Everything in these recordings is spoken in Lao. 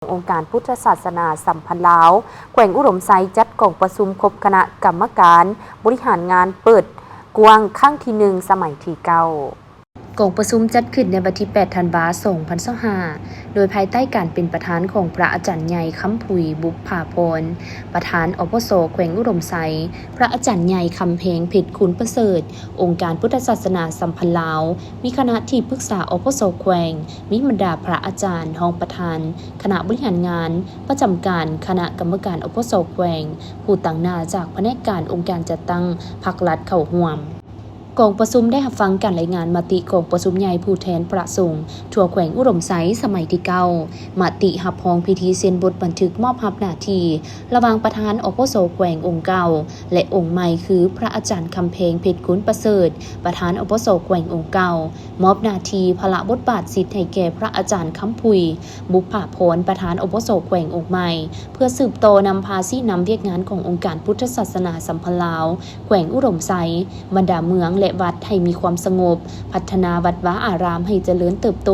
ອົງການພຸດທະສາສະໜາສຳພັນລາວ ແຂວງອຸດົມໄຊ ຈັດກອງປະຊຸມຄົບຄະນະກຳມະການບໍລິຫານງານເປີດກວ້າງຄັ້ງທີໜຶ່ງ ສະໄໝທີເກົ້າ. ກອງປະຊຸມຈັດຂຶ້ນໃນວັນທີແປດ ທັນວາ ສອງພັນຊາວຫ້າ ໂດຍພາຍໃຕ້ການເປັນປະທານຂອງພະອາຈານໃຫຍ່ ຄຳຜຸຍ ບຸບຜາພອນ ປະທານ ອພສ ແຂວງອຸດົມໄຊ, ພະອາຈານໃຫຍ່ ຄຳແພງ ເພັດຄູນປະເສີດ ອົງການພຸດທະສາສະໜາສຳພັນລາວ, ມີຄະນະທີ່ປຶກສາ ອພສ ແຂວງ, ມີບັນດາພະອາຈານ, ຮອງປະທານຄະນະບໍລິຫານງານປະຈຳການ, ຄະນະກຳມະການ ອພສ ແຂວງ, ຜູ້ຕາງໜ້າຈາກພະແນກການອົງການຈັດຕັ້ງພັກລັດເຂົ້າຮ່ວມ. ກອງປະຊຸມໄດ້ຮັບຟັງການລາຍງານມະຕິກອງປະຊຸມໃຫຍ່ຜູ້ແທນພະສົງທົ່ວແຂວງອຸດົມໄຊ ສະໄໝທີເກົ້າ, ມະຕິຮັບຮອງພິທີເຊັນບົດບັນທຶກມອບຮັບໜ້າທີ່ລະຫວ່າງປະທານ ອພສ ແຂວງອົງເກົ່າ ແລະ ອົງໃໝ່ ຄື ພະອາຈານ ຄຳແພງ ເພັດຄູນປະເສີດ ປະທານ ອພສ ແຂວງອົງເກົ່າ, ມອບໜ້າທີ່ ພາລະ ບົດບາດ ສິດ ໃຫ້ແກ່ ພະອາຈານ ຄຳຜຸຍ ບຸບຜາພອນ ປະທານ ອພສ ແຂວງອົງໃໝ່ ເພື່ອສືບຕໍ່ນຳພາຊີ້ນຳວຽກງານຂອງອົງການພຸດທະສາສະໜາສຳພັນລາວ ແຂວງອຸດົມໄຊ, ບັນດາເມືອງ ແລະ ວັດ ໃຫ້ມີຄວາມສະຫງົບ, ພັດທະນາວັດວາອາຣາມໃຫ້ຈະເລີນເຕີບໂຕ,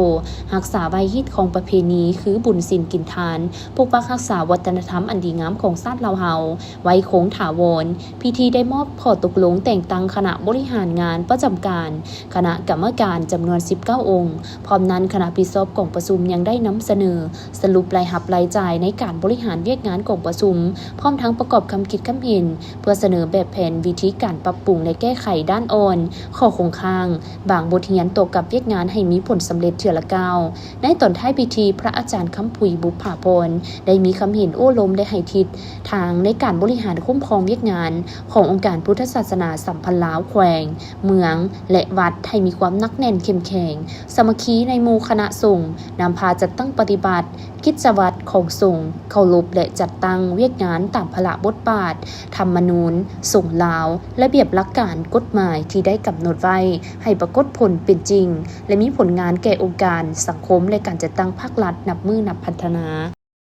ຮັກສາໄວຮີດຄອງປະເພນີ ຄືບຸນສິນກິນທານ, ປົກປັກຮັກສາວັດທະນະທຳອັນດີງາມຂອງຊາດລາວເຮົາໄວ້ຄົງຖາວອນ. ພິທີໄດ້ມອບຂໍ້ຕົກລົງແຕ່ງຕັ້ງຄະນະບໍລິຫານງານປະຈຳການ, ຄະນະກຳມະການຈຳນວນສິບເກົ້າອົງ. ພ້ອມນັ້ນ, ຄະນະຜິດຊອບກອງປະຊຸມຍັງໄດ້ນຳສະເໜີສະຫຼຸບລາຍຮັບລາຍຈ່າຍໃນການບໍລິຫານວຽກງານກອງປະຊຸມ, ພ້ອມທັງປະກອບຄຳຄິດຄຳເຫັນ ເພື່ອສະເໜີແບບແຜນວິທີການປັບປຸງ ແລະ ແກ້ໄຂດ້ານອ່ອນ, ຂໍ້ຄົງຄ້າງ, ບາງບົດຮຽນຕໍ່ກັບວຽກງານໃຫ້ມີຜົນສຳເລັດເທື່ອລະກ້າວ. ໃນຕອນທ້າຍພິທີ, ພະອາຈານ ຄຳຜຸຍ ບຸບຜາພອນ ໄດ້ມີຄຳເຫັນໂອ້ລົມ ແລະ ໃຫ້ທິດທາງໃນການບໍລິຫານຄຸ້ມຄອງວຽກງານຂອງອົງການພຸດທະສາສະໜາສຳພັນລາວ ແຂວງ, ເມືອງ ແລະ ວັດ ໃຫ້ມີຄວາມໜັກແໜ້ນເຂັ້ມແຂງ, ສາມັກຄີໃນໝູ່ຄະນະສົງ, ນຳພາຈັດຕັ້ງປະຕິບັດກິດຈະວັດຂອງສົງ, ເຄົາລົບ ແລະ ຈັດຕັ້ງວຽກງານຕາມພາລະບົດບາດ, ທຳມະນູນສົງລາວ, ລະບຽບຫຼັກການກົດໝາຍທີ່ໄດ້ກຳນົດໄວ້ ໃຫ້ປາກົດຜົນເປັນຈິງ ແລະ ມີຜົນງານແກ່ອົງການ, ສັງຄົມ ແລະ ການຈັດຕັ້ງພາກລັດນັບມື້ນັບພັດທະນາ.